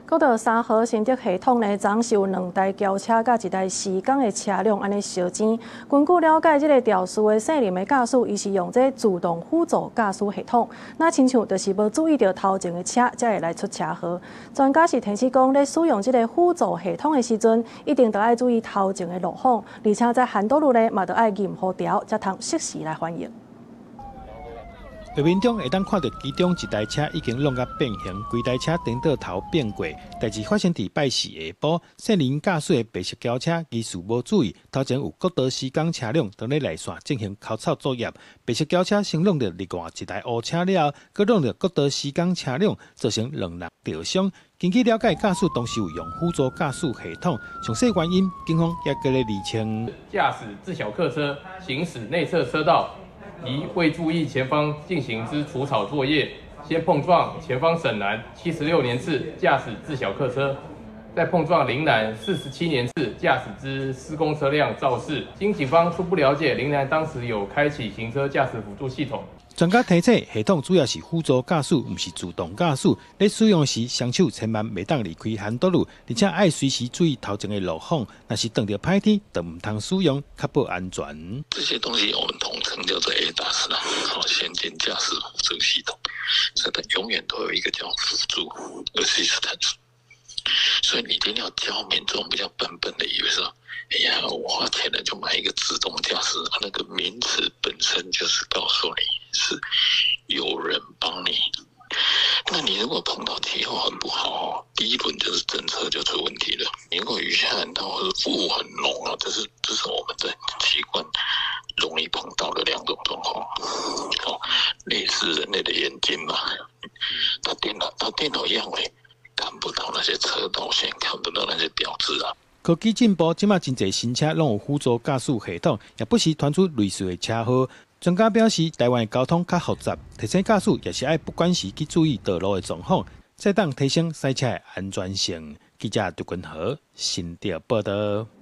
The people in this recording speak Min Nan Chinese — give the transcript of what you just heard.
閣到三和新竹系統呢，昨是有兩台轎車佮一台施工的車輛按呢相爭。根據了解，這个肇事的姓林的駕駛，伊是用這自動輔助駕駛系統，那親像就是無注意著頭前的車，才會來出車禍。專家是提醒講，咧使用這个輔助系統的時陣，一定著愛注意頭前的路況，而且在限道路呢，嘛著愛撳予牢，才通適時來反應。畫面中會當看著其中一台車已經弄甲變形，規台車顛倒頭變過。代誌發生佇拜四下晡，姓林駕駛的白色轎車疑似無注意，頭前有國道施工車輛當咧內線進行溝草作業，白色轎車先挵著另外一台烏車了後，閣挵著國道施工車輛，造成兩人著傷。根據了解，駕駛當時有用輔助駕駛系統，詳細原因警方也閣咧釐清。駕駛自小客車行駛內側車道，疑未注意前方進行之除草作業，先碰撞前方沈男76年次駕駛自小客車，再碰撞林男47年次駕駛之施工車輛肇事。經警方初步了解，林男當時有開啟行車駕駛輔助系統。專家提醒，系統主要是輔助駕駛，毋是自動駕駛。咧使用時，雙手千萬袂當離開輪舵，而且愛隨時注意頭前的路況。若是碰著歹天，就毋通使用，確保安全。這些東西我們統稱叫做 ADAS 啦，好，先進駕駛輔助系統，所以它永遠都有一個叫輔助 assistance。所以你一定要教民眾，不要笨笨的以為說，哎呀，我花錢了就買一個自動駕駛，那個名詞本身就是告訴你是有人幫你。那你如果碰到氣候很不好，第一輪就是偵測就出問題了。你如果雨下很大或者霧很濃啊，這是我們在習慣容易碰到的兩種狀況。哦，類似人類的眼睛嘛，它電腦一樣會看不到那些車道線，看不到那些標誌啊。科技進步，這馬真濟新車攏有輔助駕駛系統，也不時傳出類似的車禍。專家表示，台灣的交通較複雜，提醒駕駛也是愛不管時去注意道路的狀況，才當提升賽車的安全性。記者杜君和新竹報導。